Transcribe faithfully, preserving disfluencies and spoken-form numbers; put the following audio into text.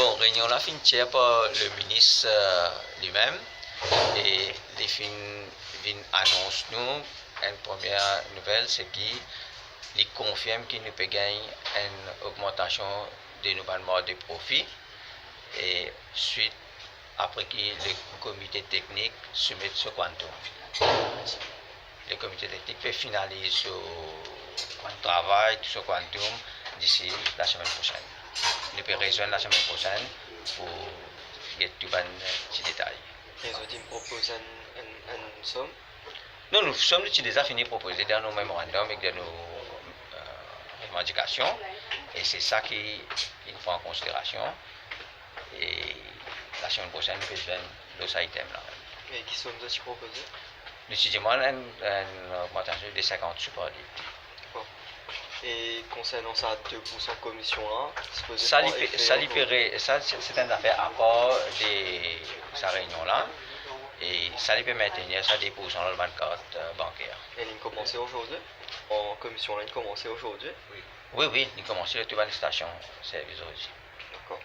Bon, reynion la finn chair par le minis, euh, limem, e li finn vinn anons nou enn premie nouvel, se ki li konfirm ki nou pe gagn enn ogmantasion de nou bann mark de profi, e swit apre ki le komite teknik soumet so quantum. Le komite teknik pe finaliz so travay, tou so quantum disi lasemenn prosenn. Nou pe rezwenn lasemenn prosenn pou get tou bann ti detay. E zot inn propoz enn, enn, enn som? Non, nou, som nou ti deza fini propoze dan nou memorandum ek dan nou, euh, revandikasion, e se sa ki, ki nou pran an konsiderasion. E lasemenn prosenn, nou pe zwenn lor sa item la. E ki som zot ti propoze? Nou ti demann enn, enn ogmantasion de sinkant sou par lit. Dakor. E konsernan sa de poursan komision la, sipoze Sa li pran pe, efe sa li pe ozordi? re-, sa se, se enn zafer apar de sa reynion la. E sa li pe maintenir sa de poursan lor bann kart, euh, banker. E li komanse ozordi? An komision la, li komanse ozordi? Wi, wi, li komanse lor tou bann stasion servis ozordi. Dakor.